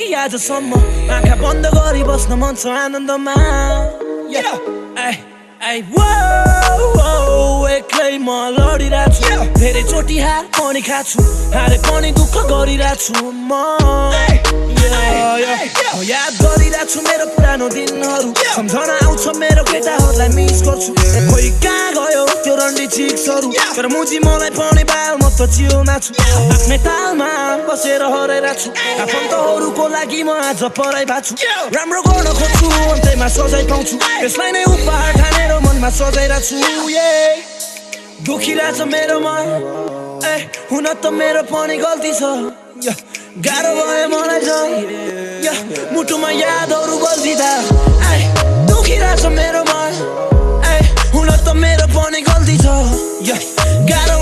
तिमी आजसम्म आँखा बन्द गरी बस्न मन छ आनन्दमा एक्लै म लडिरहेको छु धेरै चोटि हार पनि खाछु हारे पनि दुःख गरिरहेको छु म याद गरिरहेको छु मेरो पुरानो दिनहरू सम्झना आउँछ मेरो केटाहरूलाई मिस गर्छु खोइ कहाँ गयो त्यो रन्डी चिक्सहरू तर मुजी मलाई पनि बाल म त चिउमा छु आफ्नै तालमा बसेर हराइरहेको छु आफन्तहरूको लागि म आज पराइ भएको छु राम्रो गर्न खोज्छु अन्त्यमा सजाय पाउँछु त्यसलाई नै उपहार ठानेर मनमा सजाइरहेको छु दुखिरहेछ मेरो मन हुन त मेरो पनि गल्ती छ गाह्रो भयो मलाई झन् मुटुमा यादहरू बल्झिँदा दुखिरहेछ मेरो मन हुन त मेरो पनि गल्ती छ गाह्रो